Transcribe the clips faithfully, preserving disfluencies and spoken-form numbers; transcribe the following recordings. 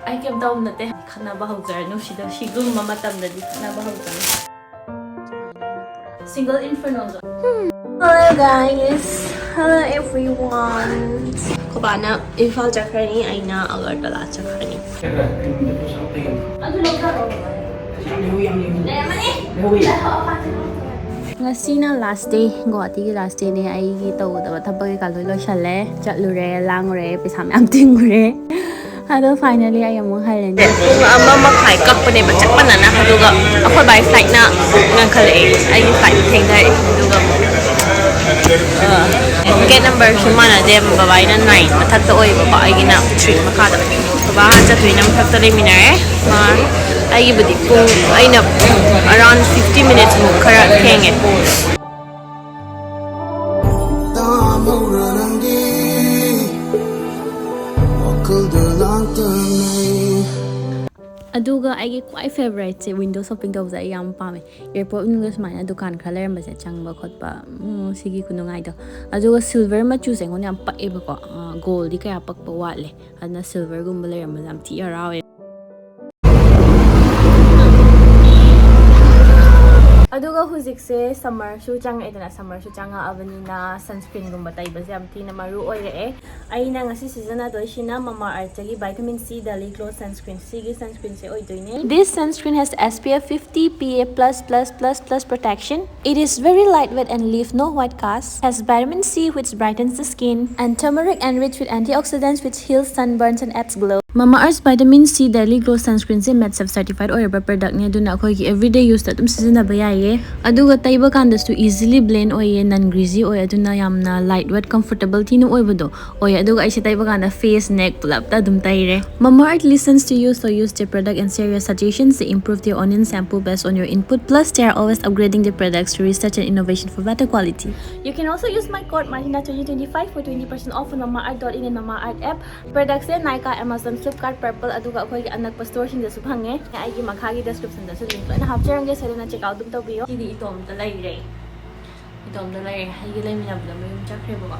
ꯑꯩ ꯀꯩꯝ ꯇꯧꯕ ꯅꯠꯇꯦ꯫ ꯈꯠꯅꯕ ꯍꯧꯖꯔꯅꯨ ꯁꯤꯗ, ꯁꯤꯒꯨꯝꯕ ꯃꯇꯝꯗꯗꯤ ꯈꯠꯅꯕ ꯍꯧꯖꯔꯅꯨ꯫ Single inferno zone. Hello guys. Hello everyone. ꯈꯣꯕꯥꯅ Imphal ꯆꯠꯈ꯭ꯔꯅꯤ, ꯑꯩꯅ ꯑꯒꯔꯇꯂꯥ ꯆꯠꯈ꯭ꯔꯅꯤ꯫ ꯑꯗꯨ ꯂꯧꯊꯔꯣ꯫ ꯂꯩꯔꯝꯃꯅꯤ꯫ ꯉꯁꯤꯅ last day, ꯒꯨꯋꯥꯍꯥꯇꯤꯒꯤ last dayꯅꯦ꯫ ꯑꯩꯒꯤ ꯇꯧꯒꯗꯕ ꯊꯕꯛ ꯀꯩꯀꯥ ꯂꯣꯏ ꯂꯣꯏꯁꯜꯂꯦ꯫ ꯆꯠꯂꯨꯔꯦ, ꯂꯥꯡꯉꯨꯔꯦ, ꯄꯩꯁꯥ ꯃꯌꯥꯝ ꯇꯤꯡꯉꯨꯔꯦ꯫ ꯑꯗꯣ finally ꯑꯩ ꯑꯃꯨꯛ ꯍꯜꯂꯅꯤ꯫ ꯄꯨꯡ ꯑꯃ ꯃꯈꯥꯏ ꯀꯛꯄꯅꯦꯕ ꯆꯞ ꯃꯥꯟꯅꯅ, ꯑꯗꯨꯒ ꯑꯩꯈꯣꯏ ꯕꯥꯏ flightꯅ ꯉꯟꯈꯠꯂꯛꯑꯦ, ꯑꯩꯒꯤ flight ꯊꯦꯡꯊꯔꯛꯑꯦ꯫ ꯑꯗꯨꯒ gate numberꯁꯨ ꯃꯥꯟꯅꯗꯦ, ꯕꯕꯥꯏꯅ nine ꯃꯊꯛꯇ ꯑꯣꯏꯌꯦꯕꯀꯣ, ꯑꯩꯒꯤꯅ three ꯃꯈꯥꯗ꯫ ꯕꯕꯥ ꯍꯥꯟꯅ ꯆꯠꯇꯣꯏꯅ ꯃꯊꯛꯇ ꯂꯩꯃꯤꯟꯅꯔꯦ꯫ ꯃꯥ ꯑꯩꯒꯤꯕꯨꯗꯤ ꯄꯨꯡ, ꯑꯩꯅ around fifty minutesꯃꯨꯛ ꯈꯔ ꯊꯦꯡꯉꯦ꯫ ꯇꯥꯍꯧꯔ ꯅꯪꯒꯤ ꯋꯥꯈꯜꯗ ꯂꯥꯡꯇꯅꯩ꯫ ꯑꯗꯨꯒ ꯑꯩꯒꯤ ꯈ꯭ꯋꯥꯏ favouriteꯁꯦ window shopping ꯇꯧꯕꯁꯦ ꯑꯩ ꯌꯥꯝ ꯄꯥꯝꯃꯦ꯫ Airport ꯃꯅꯨꯡꯗ ꯁꯨꯃꯥꯏꯅ ꯗꯨꯀꯥꯟ ꯈꯔ ꯂꯩꯔꯝꯕꯁꯦ ꯆꯪꯕ ꯈꯣꯠꯄ, ꯎꯝ, ꯁꯤꯒꯤ ꯈꯨꯅꯨꯡꯉꯥꯏꯗꯣ꯫ ꯑꯗꯨꯒ silver ꯃꯆꯨꯁꯦ ꯑꯩꯉꯣꯟꯗ ꯌꯥꯝ ꯄꯛꯑꯦꯕꯀꯣ꯫ ꯑ, goldꯗꯤ ꯀꯌꯥ ꯄꯛꯄ ꯋꯥꯠꯂꯦ꯫ ꯑꯗꯨꯅ silverꯒꯨꯝꯕ ꯂꯩꯔꯝꯕꯁꯦ ꯌꯥꯝ ꯊꯤ ꯍꯔꯥꯎꯋꯦ꯫ ꯑꯗꯨꯒ ꯍꯧꯖꯤꯛꯁꯦ summerꯁꯨ ꯆꯪꯉꯛꯑꯦꯗꯅ, summerꯁꯨ ꯆꯪꯉꯛꯑꯕꯅꯤꯅ sunscreenꯒꯨꯝꯕ ꯇꯩꯕꯁꯦ ꯌꯥꯝ ꯊꯤꯅ ꯃꯔꯨ ꯑꯣꯏꯔꯛꯑꯦ꯫ ꯑꯩꯅ ꯉꯁꯤ ꯁꯤꯖꯤꯟꯅꯗꯣꯏꯁꯤꯅ Mamaearthꯇꯒꯤ vitamin C Daily Glow sunscreen꯫ ꯁꯤꯒꯤ sunscreenꯁꯦ ꯑꯣꯏꯗꯣꯏꯅꯦ꯫ This sunscreen has S P F fifty P A plus plus plus plus protection. It is very lightweight and leave no white cast. Has vitamin C which brightens the skin and turmeric enriched with antioxidants which heals sunburns and adds glow. Mamaearth vitamin C Daily Glow sunscreenꯁꯦ MedSafe certified ꯑꯣꯏꯔꯕ productꯅꯦ, ꯑꯗꯨꯅ ꯑꯩꯈꯣꯏꯒꯤ everyday useꯇ ꯑꯗꯨꯝ ꯁꯤꯖꯤꯟꯅꯕ ꯌꯥꯏꯌꯦ꯫ ꯑꯗꯨꯒ ꯇꯩꯕ ꯀꯥꯟꯗꯁꯨ easily blend ꯑꯣꯏꯌꯦ, non greasy ꯑꯣꯏ, ꯑꯗꯨꯅ ꯌꯥꯝꯅ lightweight, comfortable ꯊꯤꯅ ꯑꯣꯏꯕꯗꯣ ꯑꯣꯏ꯫ ꯑꯗꯨꯒ ꯑꯩꯁꯦ ꯇꯩꯕ ꯀꯥꯟꯗ face, neck ꯄꯨꯂꯞꯇ ꯑꯗꯨꯝ ꯇꯩꯔꯦ꯫ Mamaearth listens to you, so use their product and share your suggestions. They improve their own shampoo based on your input. Plus, they are always upgrading their products through research and innovation for better quality. You can also use my code Martina twenty twenty-five for twenty percent off on Mamaearth dot in and Mamaearth app. Productꯁꯦ Nykaa, Amazon, Flipkart, Purplle, ꯑꯗꯨꯒ ꯑꯩꯈꯣꯏꯒꯤ ꯑꯅꯛꯄ storeꯁꯤꯡꯗꯁꯨ ꯐꯪꯉꯦ꯫ ꯑꯩꯒꯤ ꯃꯈꯥꯒꯤ descriptionꯗꯁꯨ link ꯂꯣꯏꯅ ꯍꯥꯞꯆꯔꯝꯒꯦ, ꯁꯣꯏꯗꯅ check out ꯑꯗꯨꯝ ꯇꯧꯕꯤꯌꯣ꯫ ꯁꯤꯗꯤ ꯏꯇꯣꯝꯇ ꯂꯩꯔꯦ꯫ ꯏꯇꯣꯝꯇ ꯂꯩꯔꯦ꯫ ꯑꯩꯒꯤ ꯂꯩꯃꯤꯟꯅꯕꯗꯣ ꯃꯌꯨꯝ ꯆꯠꯈ꯭ꯔꯦꯕꯀꯣ꯫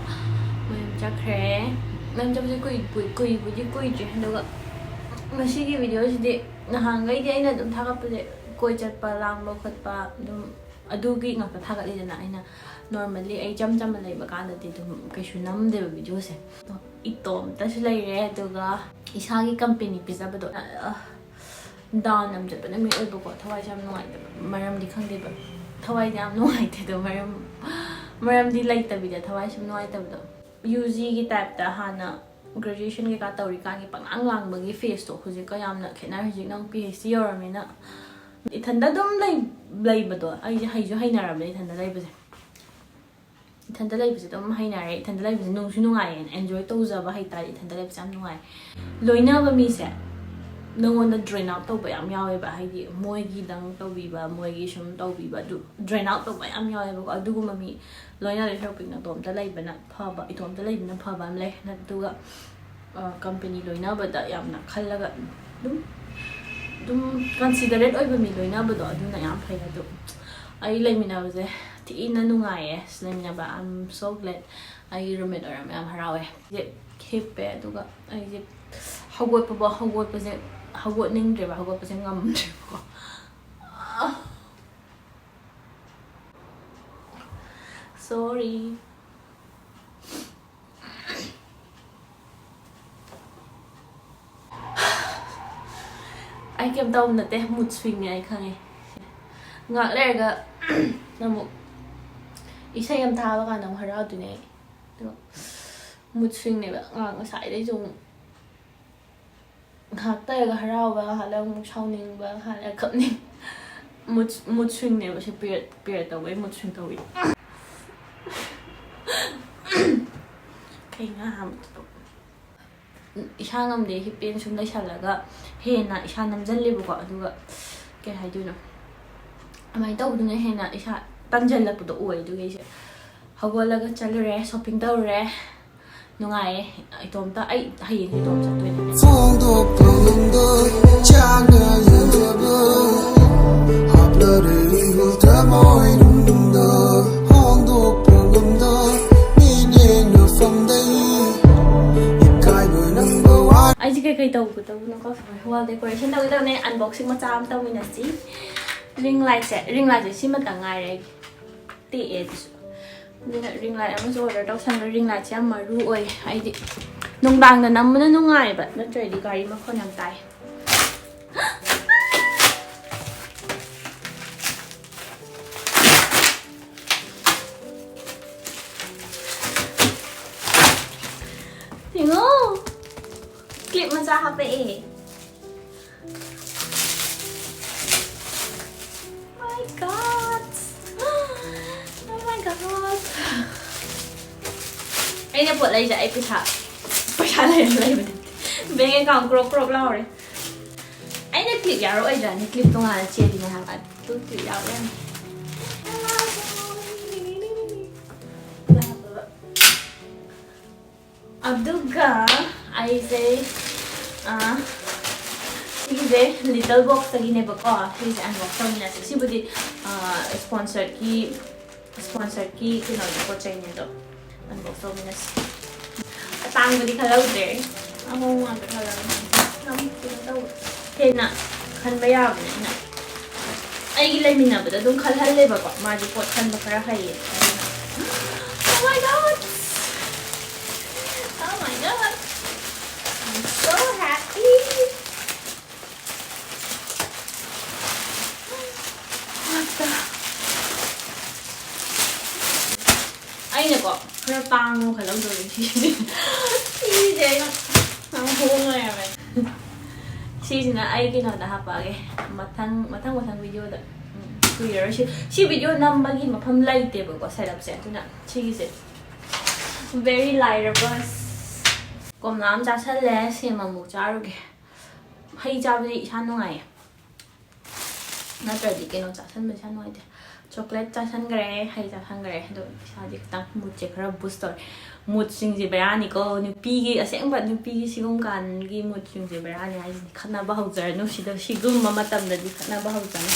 ꯃꯌꯨꯝ ꯆꯠꯈ꯭ꯔꯦ꯫ ꯃꯌꯨꯝ ꯆꯠꯄꯁꯦ ꯀꯨꯏ-, ꯀꯨꯏ-, ꯀꯨꯏꯕꯨꯗꯤ ꯀꯨꯏꯗ꯭ꯔꯤ꯫ ꯑꯗꯨꯒ ꯉꯁꯤꯒꯤ ꯚꯤꯗꯤꯑꯣꯁꯤꯗꯤ ꯅꯍꯥꯟꯈꯩꯗꯤ ꯑꯩꯅ ꯑꯗꯨꯝ ꯊꯥꯒꯠꯄꯁꯦ ꯀꯣꯏ ꯆꯠꯄ, ꯂꯥꯡꯕ ꯈꯣꯠꯄ, ꯑꯗꯨꯝ ꯑꯗꯨꯒꯤ ꯉꯥꯛꯇ ꯊꯥꯒꯠꯂꯤꯗꯅ꯫ ꯑꯩꯅ normally ꯑꯩ ꯏꯆꯝ ꯆꯝꯅ ꯂꯩꯕ ꯀꯥꯟꯗꯗꯤ ꯑꯗꯨꯝ ꯀꯩꯁꯨ ꯅꯝꯗꯦꯕ ꯚꯤꯗꯤꯑꯣꯁꯦ꯫ ꯏꯇꯣꯝꯇꯁꯨ ꯂꯩꯔꯦ, ꯑꯗꯨꯒ ꯏꯁꯥꯒꯤ ꯀꯝꯄꯦꯅꯤ ꯄꯤꯖꯕꯗꯣ, ꯑ, ꯗꯥꯎꯟ ꯌꯥꯝ ꯆꯠꯄ ꯅꯨꯃꯤꯠ ꯑꯣꯏꯕꯀꯣ, ꯊꯋꯥꯏꯁꯦ ꯌꯥꯝ ꯅꯨꯡꯉꯥꯏꯇꯕ꯫ ꯃꯔꯝꯗꯤ ꯈꯪꯗꯦꯕ, ꯊꯋꯥꯏꯗꯤ ꯌꯥꯝ ꯅꯨꯡꯉꯥꯏꯇꯦ ꯑꯗꯣ, ꯃꯔꯝ ꯃꯔꯝꯗꯤ ꯂꯩꯇꯕꯤꯗ ꯊꯋꯥꯏ ꯁꯨꯝ ꯅꯨꯡꯉꯥꯏꯇꯕꯗꯣ꯫ ꯌꯨ ꯖꯤꯒꯤ ꯇꯥꯏꯞꯇ ꯍꯥꯟꯅ graduation ꯀꯩꯀꯥ ꯇꯧꯔꯤꯀꯥꯟꯒꯤ ꯄꯉꯥꯡ ꯂꯥꯡꯕꯒꯤ ꯐꯦꯁꯇꯣ ꯍꯧꯖꯤꯛꯀ ꯌꯥꯝꯅ ꯈꯦꯠꯅꯔꯦ꯫ ꯍꯧꯖꯤꯛ ꯅꯪ ꯄꯤ ꯑꯩꯆ ꯗꯤ ꯌꯧꯔꯃꯤꯅ ꯏꯊꯟꯗ ꯑꯗꯨꯝ ꯂꯩ ꯂꯩꯕꯗꯣ, ꯑꯩꯁꯦ ꯍꯩꯁꯨ ꯍꯩꯅꯔꯕꯅꯦ ꯏꯊꯟꯗ ꯂꯩꯕꯁꯦ꯫ ꯏꯊꯟꯗ ꯂꯩꯕꯁꯦ ꯑꯗꯨꯝ ꯍꯩꯅꯔꯦ꯫ ꯏꯊꯟꯗ ꯂꯩꯕꯁꯦ ꯅꯨꯡꯁꯨ ꯅꯨꯡꯉꯥꯏꯌꯦꯅ, enjoy ꯇꯧꯖꯕ ꯍꯩꯇꯥꯔꯗꯤ ꯏꯊꯟꯗ ꯂꯩꯕꯁꯦ ꯌꯥꯝ ꯅꯨꯡꯉꯥꯏ꯫ ꯂꯣꯏꯅꯕ ꯃꯤꯁꯦ ꯅꯉꯣꯟꯗ drain out ꯇꯧꯕ ꯌꯥꯝ ꯌꯥꯎꯋꯦꯕ, ꯍꯥꯏꯗꯤ ꯃꯣꯏꯒꯤꯗꯪ ꯇꯧꯕꯤꯕ, ꯃꯣꯏꯒꯤ ꯁꯨꯝ ꯇꯧꯕꯤꯕ, ꯑꯗꯨ drain out ꯇꯧꯕ ꯌꯥꯝ ꯌꯥꯎꯋꯦꯕꯀꯣ꯫ ꯑꯗꯨꯒꯨꯝꯕ ꯃꯤ ꯂꯣꯏꯅꯗꯣꯏ ꯁꯔꯨꯛꯄꯨꯗꯤ ꯅꯇꯣꯝꯇ ꯂꯩꯕꯅ ꯐꯕ, ꯏꯇꯣꯝꯇ ꯂꯩꯕꯅ ꯐꯕ ꯑꯃ ꯂꯩ꯫ ꯑꯗꯨꯒ ꯀꯝꯄꯦꯅꯤ ꯂꯣꯏꯅꯕꯗ ꯌꯥꯝꯅ ꯈꯜꯂꯒ ꯑꯗꯨꯝ ꯑꯗꯨꯝ considerate ꯑꯣꯏꯕ ꯃꯤ ꯂꯣꯏꯅꯕꯗꯣ, ꯑꯗꯨꯅ ꯌꯥꯝ ꯐꯩ꯫ ꯑꯗꯨ ꯑꯩ ꯂꯩꯃꯤꯟꯅꯕꯁꯦ ꯊꯤꯅ ꯅꯨꯡꯉꯥꯏꯌꯦ꯫ ꯂꯩꯃꯤꯟꯅꯕ, I'm so glad꯫ ꯑꯩꯒꯤ roommate ꯑꯣꯏꯔꯝꯃꯦ, ꯌꯥꯝ ꯍꯔꯥꯎꯋꯦ꯫ ꯍꯧꯖꯤꯛ ꯍꯤꯞꯄꯦ, ꯑꯗꯨꯒ ꯑꯩꯁꯦ ꯍꯧꯒꯠꯄꯕꯨ, ꯍꯧꯒꯠꯄꯁꯦ, ꯍꯧꯒꯠꯅꯤꯡꯗ꯭ꯔꯦꯕ, ꯍꯧꯒꯠꯄꯁꯦ ꯉꯝꯗ꯭ꯔꯦꯕꯀꯣ꯫ Sorry꯫ ꯑꯩ ꯀꯩꯝ ꯇꯧꯕ ꯅꯠꯇꯦ, mood swingꯅꯦ, ꯑꯩ ꯈꯪꯉꯦ꯫ ꯉꯥꯛ ꯂꯩꯔꯒ ꯑꯃꯨꯛ ꯏꯁꯩ ꯑꯃ ꯊꯥꯕ ꯀꯥꯟꯗ ꯑꯃꯨꯛ ꯍꯔꯥꯎꯗꯣꯏꯅꯦ ꯑꯩ꯫ ꯑꯗꯣ mood swingꯅꯦꯕ꯫ ꯉꯥꯛ ꯉꯁꯥꯏꯗꯩꯁꯨ ꯑꯃꯨꯛ ꯉꯥꯏꯍꯥꯛ ꯂꯩꯔꯒ ꯍꯔꯥꯎꯕ, ꯉꯥꯏꯍꯥꯛ ꯂꯩꯔꯒ ꯑꯃꯨꯛ ꯁꯥꯎꯅꯤꯡꯕ, ꯉꯥꯏꯍꯥꯛ ꯂꯩꯔꯒ ꯀꯞꯅꯤꯡ-, mood, mood swingꯅꯦꯕ ꯁꯤ꯫ Period, period ꯇꯧꯕꯩ mood swing ꯇꯧꯋꯤ꯫ ꯀꯩꯅꯣ ꯍꯥꯏꯕꯗꯣ? ꯏꯁꯥ ꯉꯝꯗꯦ, ꯍꯤꯞꯄꯦꯅ ꯁꯨꯝ ꯂꯩꯁꯜꯂꯒ ꯍꯦꯟꯅ ꯏꯁꯥ ꯅꯝꯖꯜꯂꯦꯕꯀꯣ꯫ ꯑꯗꯨꯒ ꯀꯩ ꯍꯥꯏꯗꯣꯏꯅꯣ, ꯑꯗꯨꯃꯥꯏꯅ ꯇꯧꯕꯗꯨꯅ ꯍꯦꯟꯅ ꯏꯁꯥ ꯇꯟꯖꯜꯂꯛꯄꯗꯣ ꯑꯣꯏ꯫ ꯑꯗꯨꯒꯤ ꯑꯩꯁꯦ ꯍꯧꯒꯠꯂꯒ ꯆꯠꯂꯨꯔꯦ, shopping ꯇꯧꯔꯨꯔꯦ, ꯅꯨꯡꯉꯥꯏꯌꯦ꯫ ꯏꯇꯣꯝꯇ, ꯑꯩ ꯍꯌꯦꯡꯁꯨ ꯏꯇꯣꯝ ꯆꯠꯇꯣꯏꯅꯦ꯫ ꯐꯣꯡꯗꯣꯛꯄ ꯉꯝꯗꯣꯏ ꯆꯥꯡꯗ ꯌꯦꯡꯖꯕ ꯍꯥꯞꯂꯔꯦ ꯏꯍꯨꯜ ꯊꯃꯣꯏꯅꯨꯡꯗ ꯍꯣꯡꯗꯣꯛꯄ ꯉꯝꯗꯣꯏ ꯃꯤꯠꯌꯦꯡ ꯃꯐꯝꯗꯩ ꯏꯀꯥꯏꯕ ꯅꯪꯕ ꯋꯥ ꯑꯩꯁꯦ ꯀꯩꯀꯩ ꯇꯧꯒꯗꯕ? Wall decoration ꯇꯧꯒꯦ ꯇꯧꯅꯦ, unboxing ꯃꯆꯥ ꯑꯃ ꯇꯧꯃꯤꯟꯅꯁꯤ꯫ Ring lightꯁꯦ, ring lightꯁꯦ ꯁꯤꯃꯇꯪ ꯉꯥꯏꯔꯦ ꯑꯩꯒꯤ꯫ ꯇꯦꯛꯑꯦ ꯑꯗꯨꯁꯨ꯫ ꯑꯗꯨꯅ ring light ꯑꯃꯁꯨ order ꯇꯧꯁꯟꯈ꯭ꯔꯦ꯫ Ring lightꯁꯦ ꯌꯥꯝ ꯃꯔꯨ ꯑꯣꯏ꯫ ꯑꯩꯗꯤ ꯅꯨꯡꯗꯥꯡꯗ ꯅꯝꯕꯅ ꯅꯨꯡꯉꯥꯏꯕ, ꯅꯠꯇ꯭ꯔꯗꯤ ꯒꯥꯔꯤ ꯃꯈꯣꯟ ꯌꯥꯝ ꯇꯥꯏ꯫ ꯌꯦꯡꯉꯣ! Clip ꯃꯆꯥ ꯍꯥꯞꯄꯛꯑꯦ꯫ My God! Oh my God! ꯑꯩꯅ ꯄꯣꯠ ꯂꯩꯁꯦ ꯑꯩ ꯄꯩꯁꯥ, ꯄꯩꯁꯥ ꯂꯩꯔ ꯂꯩꯕ ꯅꯠꯇꯦ꯫ Bank account ꯀ꯭ꯔꯣꯛ ꯀ꯭ꯔꯣꯛ ꯂꯥꯎꯔꯦ꯫ ꯑꯩꯅ clip ꯌꯥꯎꯔꯛꯑꯣꯏꯗ꯭ꯔꯅꯦ? Clip ꯇꯣꯉꯥꯟꯅ ꯆꯦꯜꯂꯤꯅꯦ ꯍꯥꯏꯕ꯫ ꯑꯗꯨ clip ꯌꯥꯎꯔꯛꯑꯅꯤ꯫ ꯑꯗꯨꯒ ꯑꯩꯁꯦ, ꯑ, ꯁꯤꯒꯤꯁꯦ Little Boxꯇꯒꯤꯅꯦꯕꯀꯣ꯫ ꯁꯤꯒꯤꯁꯦ unbox ꯇꯧꯃꯤꯟꯅꯁꯦ꯫ ꯁꯤꯕꯨꯗꯤ, ꯑ, sponsorꯀꯤ, sponsorꯀꯤ ꯀꯩꯅꯣꯗꯣ, ꯄꯣꯠ ꯆꯩꯅꯦ ꯑꯗꯣ꯫ Unbox ꯇꯧꯃꯤꯟꯅꯁꯤ꯫ ꯑꯇꯥꯡꯕꯗꯤ ꯈꯜꯍꯧꯗ꯭ꯔꯦ꯫ ꯑꯍꯣꯡꯕ ꯉꯥꯛꯇ ꯈꯜꯍꯧꯔꯦ꯫ ꯌꯥꯝ ꯀꯩꯅꯣ ꯇꯧꯋꯦ꯫ ꯍꯦꯟꯅ ꯈꯟꯕ ꯌꯥꯕꯅꯦ ꯑꯩꯅ꯫ ꯑꯩꯒꯤ ꯂꯩꯃꯤꯟꯅꯕꯗ ꯑꯗꯨꯝ ꯈꯜꯍꯜꯂꯦꯕꯀꯣ꯫ ꯃꯥꯗꯤ ꯄꯣꯠ ꯈꯟꯕ ꯈꯔ ꯍꯩꯌꯦ꯫ ꯑꯗꯨꯅ, Oh my God! Oh my God! I'm so happy! ꯑꯩꯅꯀꯣ, ꯈꯔ ꯇꯥꯡꯕ ꯈꯜꯍꯧꯗꯕꯅꯤ ꯁꯤꯁꯦ꯫ ꯁꯤꯁꯦ ꯑꯩꯅ ꯌꯥꯝ ꯍꯣꯡꯉ ꯂꯩꯔꯝꯃꯦ꯫ ꯁꯤꯁꯤꯅ ꯑꯩ ꯀꯩꯅꯣꯗ ꯍꯥꯞꯄꯛꯑꯒꯦ, ꯃꯊꯪ, ꯃꯊꯪ, ꯃꯊꯪ videoꯗ꯫ ꯎꯝ, ꯀꯨꯏꯔꯔꯣꯏ꯫ ꯁꯤ, ꯁꯤ video ꯅꯝꯕꯒꯤ ꯃꯐꯝ ꯂꯩꯇꯦꯕꯀꯣ, setupꯁꯦ꯫ ꯑꯗꯨꯅ ꯁꯤꯒꯤꯁꯦ very ꯂꯥꯏꯔꯕ꯫ ꯀꯣꯝꯂꯥ ꯑꯃ ꯆꯥꯁꯜꯂꯦ, ꯁꯦꯝ ꯑꯃꯨꯛ ꯆꯥꯔꯨꯒꯦ꯫ ꯍꯩ ꯆꯥꯕꯗꯤ ꯏꯁꯥ ꯅꯨꯡꯉꯥꯏꯌꯦ, ꯅꯠꯇ꯭ꯔꯗꯤ ꯀꯩꯅꯣ ꯆꯥꯁꯟꯕ ꯏꯁꯥ ꯅꯨꯡꯉꯥꯏꯇꯦ꯫ Chocolate ꯆꯥꯁꯟꯈ꯭ꯔꯦ, ꯍꯩ ꯆꯥꯁꯟꯈ꯭ꯔꯦ, ꯑꯗꯣ ꯏꯁꯥꯁꯦ ꯈꯤꯇꯪ moodꯁꯦ ꯈꯔ boost ꯇꯧꯔꯦ꯫ Moodꯁꯤꯡꯁꯦ ꯕꯦꯔꯥꯅꯤꯀꯣ, ꯅꯨꯄꯤꯒꯤ, ꯑꯁꯦꯡꯕ ꯅꯨꯄꯤꯒꯤ ꯁꯤꯒꯨꯝ ꯀꯥꯟꯒꯤ moodꯁꯤꯡꯁꯦ ꯕꯦꯔꯥꯅꯤ ꯍꯥꯏꯁꯤꯅꯤ꯫ ꯈꯠꯅꯕ ꯍꯧꯖꯔꯅꯨ ꯁꯤꯗ, ꯁꯤꯒꯨꯝꯕ ꯃꯇꯝꯗꯗꯤ ꯈꯠꯅꯕ ꯍꯧꯖꯔꯅꯨ꯫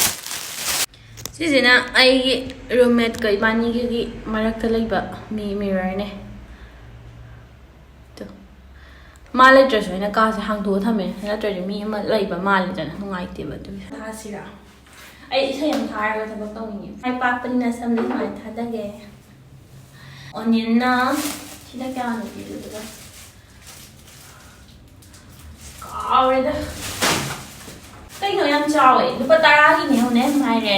ꯁꯤꯁꯤꯅ ꯑꯩꯒꯤ roommateꯀ ꯏꯕꯥꯅꯤꯒꯤ ꯃꯔꯛꯇ ꯂꯩꯕ ꯃꯤ mirrorꯅꯦ꯫ ꯇꯣ꯫ ꯃꯥ ꯂꯩꯇ꯭ꯔꯁꯨ ꯑꯩꯅ ꯀꯥꯁꯦ ꯍꯥꯡꯗꯣꯛꯑ ꯊꯝꯃꯦ, ꯅꯠꯇ꯭ꯔꯗꯤ ꯃꯤ ꯑꯃ ꯂꯩꯕ ꯃꯥꯜꯂꯦꯗꯅ, ꯅꯨꯡꯉꯥꯏꯇꯦꯕ꯫ ꯑꯗꯨꯒꯤ ꯊꯥꯁꯤꯔꯥ? ꯑꯩ ꯏꯁꯩ ꯑꯃ ꯊꯥꯔꯒ ꯊꯕꯛ ꯇꯧꯅꯤꯡꯉꯦ꯫ ꯃꯥꯏ ꯄꯥꯛꯄꯅꯤꯅ ꯁꯝꯗꯤ ꯁꯨꯃꯥꯏꯅ ꯊꯥꯗꯒꯦ꯫ ꯑꯣꯅꯤꯌꯟꯅ ꯁꯤꯗ ꯀꯌꯥꯅꯣ ꯄꯤꯕꯗꯨꯒ ꯀꯥꯎꯔꯦꯗ꯫ ꯀꯩꯅꯣ ꯌꯥꯝ ꯆꯥꯎꯋꯦ, ꯂꯨꯄꯥ ꯇꯔꯥꯒꯤꯅꯦ ꯍꯧꯅꯦ ꯍꯥꯏꯔꯦ꯫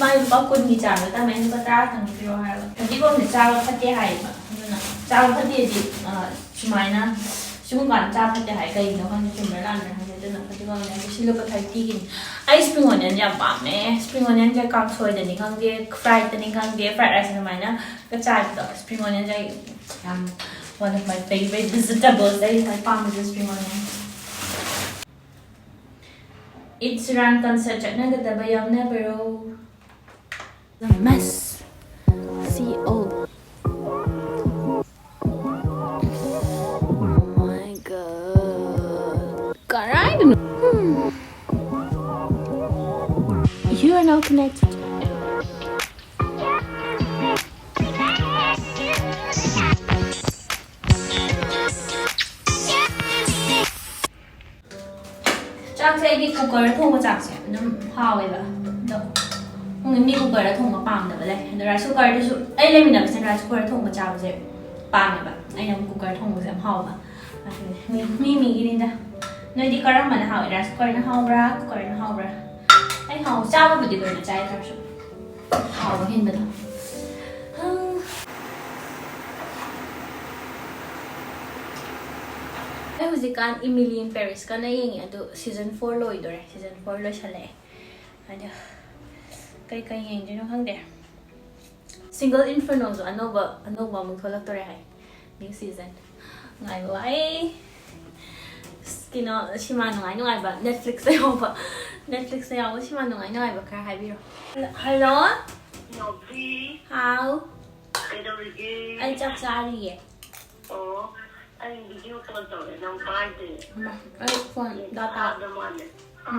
ꯃꯥꯏ ꯂꯨꯄꯥ ꯀꯨꯟꯒꯤ ꯆꯥꯡꯗ ꯇꯝꯃꯦ, ꯂꯨꯄꯥ ꯇꯔꯥ ꯈꯛꯇꯪ ꯄꯤꯔꯛꯑꯣ ꯍꯥꯏꯔꯒ꯫ ꯐꯗꯤꯒꯣꯝꯁꯦ ꯆꯥꯕ ꯐꯠꯇꯦ ꯍꯥꯏꯌꯦꯕ꯫ ꯑꯗꯨꯅ ꯆꯥꯕ ꯐꯠꯇꯦꯗꯤ, ꯑ, ꯁꯨꯃꯥꯏꯅ ꯁꯤꯒꯨꯝꯕ ꯀꯥꯟꯗ ꯆꯥꯕ ꯐꯠꯇꯦ ꯍꯥꯏ, ꯀꯩꯒꯤꯅꯣ ꯈꯪꯗꯦ, ꯆꯨꯝꯕ꯭ꯔꯥ ꯂꯥꯟꯕ꯭ꯔꯥ ꯈꯪꯗꯦ꯫ ꯑꯗꯨꯅ ꯐꯗꯤꯒꯣꯝꯅꯦ꯫ ꯑꯗꯨ ꯁꯤ ꯂꯨꯄꯥ ꯊꯥꯔꯇꯤꯒꯤꯅꯦ꯫ ꯑꯩ ꯁ꯭ꯄ꯭ꯔꯤꯡ ꯑꯣꯅꯤꯌꯟ ꯌꯥꯝ ꯄꯥꯝꯃꯦ꯫ ꯁ꯭ꯄ꯭ꯔꯤꯡ ꯑꯣꯅꯤꯌꯟꯁꯦ ꯀꯥꯡꯁꯣꯏꯗꯅꯤ ꯈꯪꯗꯦ, ꯐ꯭ꯔꯥꯏꯗꯅꯤ ꯈꯪꯗꯦ, ꯐ꯭ꯔꯥꯏꯗ ꯔꯥꯏꯁ ꯑꯗꯨꯃꯥꯏꯅꯒ ꯆꯥꯏꯕꯗꯣ꯫ ꯁ꯭ꯄ꯭ꯔꯤꯡ ꯑꯣꯅꯤꯌꯟꯁꯦ ꯑꯩ ꯌꯥꯝ one of my favorite vegetables꯫ ꯑꯩ ꯈ꯭ꯋꯥꯏ ꯄꯥꯝꯕꯁꯦ spring onion. Ed Sheeran concert ꯆꯠꯅꯒꯗꯕ ꯌꯥꯎꯅꯕ꯭ꯔꯣ? Mess. C O. Oh my God. ꯀꯔꯥꯏꯗꯅꯣ? Hmm. You are now connected. ꯆꯥꯛꯁꯦ ꯑꯩꯗꯤ ꯀꯨꯀꯔꯗ ꯊꯣꯡꯕ ꯆꯥꯛꯁꯦ ꯑꯗꯨꯝ ꯍꯥꯎꯋꯦꯕ꯫ ꯑꯗꯣ ꯈꯪꯗꯦ, ꯃꯤ ꯀꯨꯀꯔꯗ ꯊꯣꯡꯕ ꯄꯥꯝꯗꯕ ꯂꯩ꯫ ꯑꯗꯣ ꯔꯥꯏꯁ ꯀꯨꯀꯔꯗꯁꯨ, ꯑꯩ ꯂꯩꯃꯤꯟꯅꯕꯁꯤꯅ ꯔꯥꯏꯁ ꯀꯨꯀꯔꯗ ꯊꯣꯡꯕ ꯆꯥꯕꯁꯦ ꯄꯥꯝꯃꯦꯕ꯫ ꯑꯩꯅ ꯑꯃꯨꯛ ꯀꯨꯀꯔꯗ ꯊꯣꯡꯕꯁꯦ ꯌꯥꯝ ꯍꯥꯎꯕ꯫ ꯑꯗꯨꯅꯦ, ꯃꯤ, ꯃꯤ ꯃꯤꯒꯤꯅꯤꯗ꯫ ꯅꯣꯏꯗꯤ ꯀꯔꯝꯕꯅ ꯍꯥꯎꯋꯦ? ꯔꯥꯏꯁ ꯀꯨꯀꯔꯅ ꯍꯥꯎꯕ꯭ꯔꯥ, ꯀꯨꯀꯔꯅ ꯍꯥꯎꯕ꯭ꯔꯥ? ꯑꯩ ꯍꯥꯎ-, ꯆꯥꯕꯕꯨꯗꯤ ꯂꯣꯏꯅ ꯆꯥꯏ, ꯇꯥꯔꯁꯨ ꯍꯥꯎꯕ ꯍꯦꯟꯕꯗꯣ꯫ ꯑꯩ ꯍꯧꯖꯤꯛꯀꯥꯟ Emily in Paris ꯀꯟꯅ ꯌꯦꯡꯉꯤ, ꯑꯗꯨ season four ꯂꯣꯏꯗꯣꯔꯦ, season four ꯂꯣꯏꯁꯜꯂꯛꯑꯦ꯫ ꯑꯗꯣ ꯀꯩ ꯀꯩ ꯌꯦꯡꯗꯣꯏꯅꯣ ꯈꯪꯗꯦ꯫ Single Inferno ꯁꯨ ꯑꯅꯧꯕ, ꯑꯅꯧꯕ ꯑꯃꯨꯛ ꯊꯣꯛꯂꯛꯇꯣꯔꯦ ꯍꯥꯏ, new season꯫ ꯉꯥꯏꯕ ꯋꯥꯏ꯫ ꯑꯁ, ꯀꯩꯅꯣ, ꯁꯤꯃꯥ ꯅꯨꯡꯉꯥꯏ ꯅꯨꯡꯉꯥꯏꯕ Netflix ꯇ ꯌꯥꯎꯕ, Netflix ꯇ ꯌꯥꯎꯕ ꯁꯤꯃꯥ ꯅꯨꯡꯉꯥꯏ ꯅꯨꯡꯉꯥꯏꯕ ꯈꯔ ꯍꯥꯏꯕꯤꯔꯣ꯫ ꯍꯜꯂꯣ꯫ ꯅꯥꯎꯕꯤ꯫ ꯍꯥꯎ꯫ ꯀꯩꯗꯧꯔꯤꯒꯦ? ꯑꯩ ꯆꯥꯛ ꯆꯥꯔꯤꯌꯦ꯫ ꯑꯣ, ꯑꯩ video call ꯇꯧꯔꯦ, ꯅꯪ ꯄꯥꯏꯗꯦ꯫ ꯍꯩꯃꯥ, ꯑꯩ phone data ꯐꯥꯗ ꯃꯥꯜꯂꯦ꯫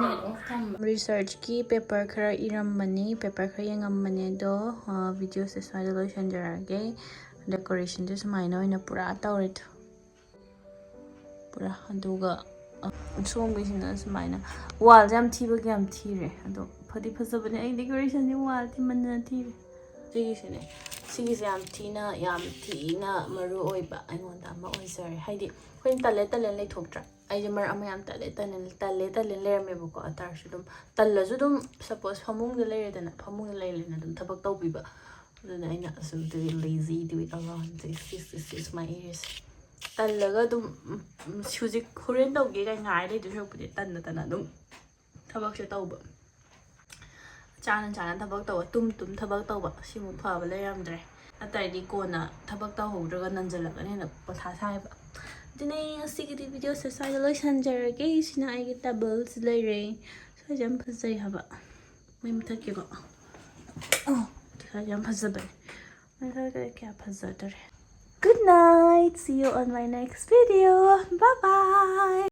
Net off ꯊꯝꯕ꯫ Research ꯀꯤ paper ꯈꯔ ꯏꯔꯝꯕꯅꯤ, paper ꯈꯔ ꯌꯦꯡꯉꯝꯕꯅꯦ, ꯑꯗꯣ, ꯑ, video ꯁꯦ ꯁ꯭ꯋꯥꯏꯗ ꯂꯣꯏꯁꯤꯟꯖꯔꯒꯦ꯫ Decoration ꯁꯦ ꯁꯨꯃꯥꯏꯅ ꯑꯣꯏꯅ ꯄꯨꯔꯥ ꯇꯧꯔꯦ꯫ ꯄꯨꯔꯥ꯫ ꯑꯗꯨꯒ, ꯑ, ꯁꯣꯝꯒꯤꯁꯤꯅ ꯁꯨꯃꯥꯏꯅ꯫ ꯋꯥꯜꯁꯦ ꯌꯥꯝ ꯊꯤꯕꯒꯤ ꯌꯥꯝ ꯊꯤꯔꯦ, ꯑꯗꯣ ꯐꯗꯤ ꯐꯖꯕꯅꯦ꯫ ꯑꯩ ꯗꯦꯀꯣꯔꯦꯁꯟꯁꯤ ꯋꯥꯜ ꯊꯤꯃꯟꯗꯅ ꯊꯤꯔꯦ꯫ ꯁꯤꯒꯤꯁꯤꯅꯦ, ꯁꯤꯒꯤꯁꯦ ꯌꯥꯝ ꯊꯤꯅ, ꯌꯥꯝ ꯊꯤꯅ ꯃꯔꯨ ꯑꯣꯏꯕ ꯑꯩꯉꯣꯟꯗ ꯑꯃ ꯑꯣꯏꯖꯔꯦ꯫ ꯍꯥꯏꯗꯤ ꯑꯩꯈꯣꯏꯅ ꯇꯜꯂꯦ ꯇꯜꯂꯦꯅ ꯂꯩꯊꯣꯛꯇ꯭ꯔꯥ? ꯑꯩꯁꯦ ꯃꯔꯛ ꯑꯃ ꯌꯥꯝ ꯇꯜꯂꯦ ꯇꯜꯂꯦ, ꯇꯜꯂꯦ ꯇꯜꯂꯦ ꯂꯩꯔꯝꯃꯦꯕꯀꯣ꯫ ꯑꯗꯨ ꯇꯥꯔꯁꯨ ꯑꯗꯨꯝ ꯇꯜꯂꯁꯨ ꯑꯗꯨꯝ, ꯁꯄꯣꯁ ꯐꯃꯨꯡꯗ ꯂꯩꯔꯦꯗꯅ, ꯐꯃꯨꯡꯗ ꯂꯩꯔꯦꯅ ꯑꯗꯨꯝ ꯊꯕꯛ ꯇꯧꯕꯤꯕ꯫ ꯑꯗꯨꯅ ꯑꯩꯅ ꯑꯁꯨꯝ do it, lazy, do it alone, this, this, this is my areas. ꯇꯜꯂꯒ ꯑꯗꯨꯝ, ꯎꯝ, ꯎꯝ, ꯍꯧꯖꯤꯛ ꯍꯣꯔꯦꯟ ꯇꯧꯒꯦ ꯀꯥꯏ ꯉꯥꯏ ꯂꯩꯗꯣꯏ ꯁꯔꯨꯛꯄꯨꯗꯤ ꯇꯟꯅ ꯇꯟꯅ ꯑꯗꯨꯝ ꯊꯕꯛꯁꯦ ꯇꯧꯕ꯫ ꯆꯥꯅ ꯆꯥꯅ ꯊꯕꯛ ꯇꯧꯕ, ꯇꯨꯝ ꯇꯨꯝ ꯊꯕꯛ ꯇꯧꯕ, ꯁꯤꯃꯨꯛ ꯐꯕ ꯂꯩꯔꯝꯗ꯭ꯔꯦ꯫ ꯅꯠꯇ꯭ꯔꯗꯤ ꯀꯣꯟꯅ ꯊꯕꯛ ꯇꯧꯍꯧꯗ꯭ꯔꯒ ꯅꯟꯖꯜꯂꯛꯀꯅꯤ ꯍꯦꯟꯅ ꯄꯣꯊꯥ ꯁꯥꯏꯕ꯫ ꯑꯗꯨꯅꯦ ꯉꯁꯤꯒꯤꯗꯤ ꯚꯤꯗꯤꯑꯣꯁꯦ ꯁ꯭ꯋꯥꯏꯗ ꯂꯣꯏꯁꯟꯖꯔꯒꯦ꯫ ꯁꯤꯅ ꯑꯩꯒꯤ ꯇꯦꯕꯜꯁ ꯂꯩꯔꯦ꯫ ꯁ꯭ꯋꯥꯏꯁꯦ ꯌꯥꯝ ꯐꯖꯩ ꯍꯥꯏꯕ꯫ ꯃꯩ ꯃꯨꯊꯠꯀꯦꯀꯣ꯫ ꯑꯣ, ꯁ꯭ꯋꯥꯏꯁꯦ ꯌꯥꯝ ꯐꯖꯕꯅꯦ꯫ ꯃꯩ ꯃꯨꯊꯠꯈ꯭ꯔꯗꯤ ꯀꯌꯥ ꯐꯖꯗꯔꯦ꯫ Good night. See you on my next video. Bye bye.